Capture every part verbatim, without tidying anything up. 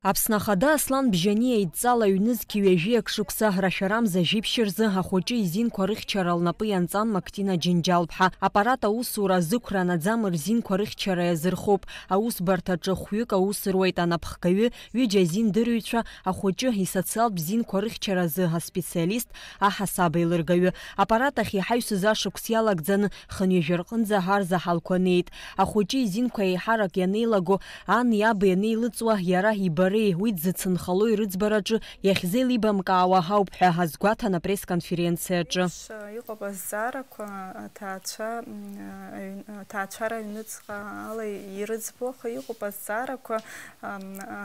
Аԥсны Ахада Аслан Бжьаниа идҵала ҩнызқь ҩажәиак шықәса рашәарамза жәиԥшь рзы ахәыҷы изинқәа рыхьчара лнапы ианҵан Мактина Џьынџьал-ԥҳа. Аппарат аусура азықәра анаӡам рзинқәа рыхьчара иазырхоуп. Аусбарҭаҿы хәҩык аус руеит анапхгаҩы, ҩыџьа азиндырҩцәа, ахәыҷы исоциалтә зинқәа рыхьчаразы аспециалист, аҳасаб еилыргаҩы. Аппарат ахь иҳаҩсыз ашықәс иалагӡаны хынҩажәа рҟынӡа арзаҳалқәа неит. Ахәыҷы изинқәа еиҳарак ианеилаго, ан иаб ианеилыҵуа, иара ибареи уи дзыцынхалои рыӡбараҿы иахьзеилибамкаауа ауп ҳәа азгәаҭан апресс-конференциаҿы. Еиԥш, иҟоуп азҵаарақәа, аҭаацәа, м, аҩ-, аҭаацәара аҩныҵҟа ала ирыӡбо, аха иҟоуп азҵаарақәа, ам, а,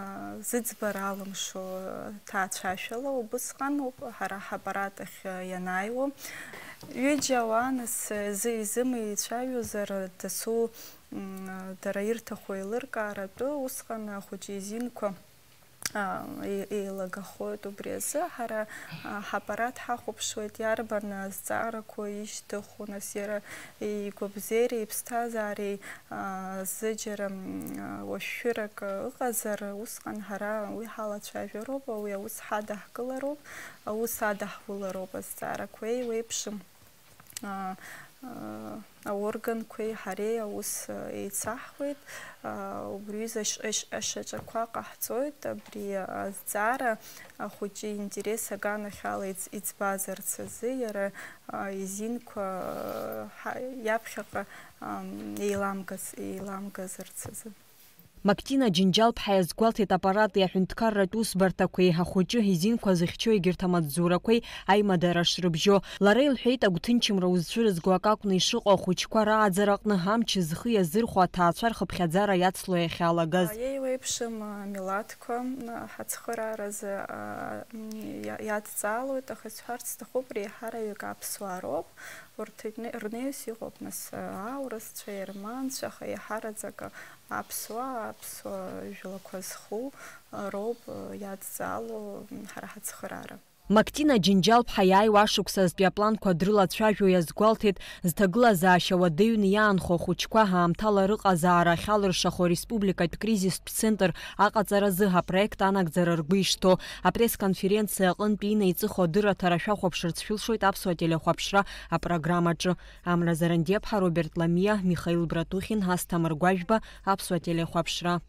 зыӡбара алымшо ҭаацәашәала. Убысҟаноуп ҳара ҳаппарат ахь ианааиуа. Ҩыџьа ауаа нас зы изымеицәажәозар дасу, м, дара ирҭаху еилыркааратәы, усҟан ахәыҷы изинқәа, а, е-, еилагахоит. Убри азы ҳара, а, ҳаппарат ҳахәаԥшуеит, иарбан азҵаарақәа ишьҭыху, нас иара игәабзиареи иԥсҭазаареи, а, зыџьара, м, а, уашәшәырак ыҟазар, усҟан ҳара уи ҳалацәажәароуп, уи аус ҳадаҳкылароуп, аус адаҳулароуп азҵаарақәа еиуеиԥшым. А, а, аорганқәеи ҳареи аус, а, еицаҳуеит. А, убри аҩыза аш-, аш-, ашьаҿақәа ҟаҳҵоит. Абри азҵаара ахәыҷы интерес аганахьала иӡ-, иӡбазарц азы, иара, а, изинқәа, а, ҳа-, иаԥхьаҟа, ам, еиламгаз, еиламгазарц азы. Мактина Џьынџьал-ԥҳа иазгәалҭеит аппарати аҳәынҭқарратә усбарҭақәеи ахәыҷы изинқәа зыхьчо егьырҭ амаҵзурақәеи аимадара шрыбжьо. Лара илҳәеит, агәҭынчымра узцәырызго акы акәны ишыҟоу ахәыҷқәа рааӡараҟны амч зхы иазырхәо аҭаацәа рхыԥхьаӡара иацло иахьалагаз. Иеиуеиԥшым амилаҭқәа ҳацхырааразы иа-, иадҵаалоит, аха исҳәарц сҭахуп, реиҳараҩык аԥсуаа роуп. Урҭ рне-, рнеис иҟоуп, нас, аурысцәа, ерманцәа, аха иаҳараӡак аԥсуаа, аԥсуа жәлақәа зху роуп иадҵаало ҳара ҳацхыраара. Мактина Џьынџьал-ԥҳа иааиуа ашықәсазтәи апланқәа дрылацәажәо иазгәалҭеит, зҭагылазаашьа уадаҩны иаанхо ахәыҷқәа аамҭала рыҟазаара ахьалыршахо ареспубликатә кризистә центр аҟаҵаразы апроект анагӡара ргәы ишҭоу. Апресс-конференциа аҟынтәи инаиҵыху адырраҭара шәахәаԥшырц шәылшоит Аԥсуа телехәаԥшра апрограммаҿы. Амра Зарандиаԥҳа, Роберт Ламиа, Михаил Братухин, Асҭамыр Гәажәба, Аԥсуа телехәаԥшра.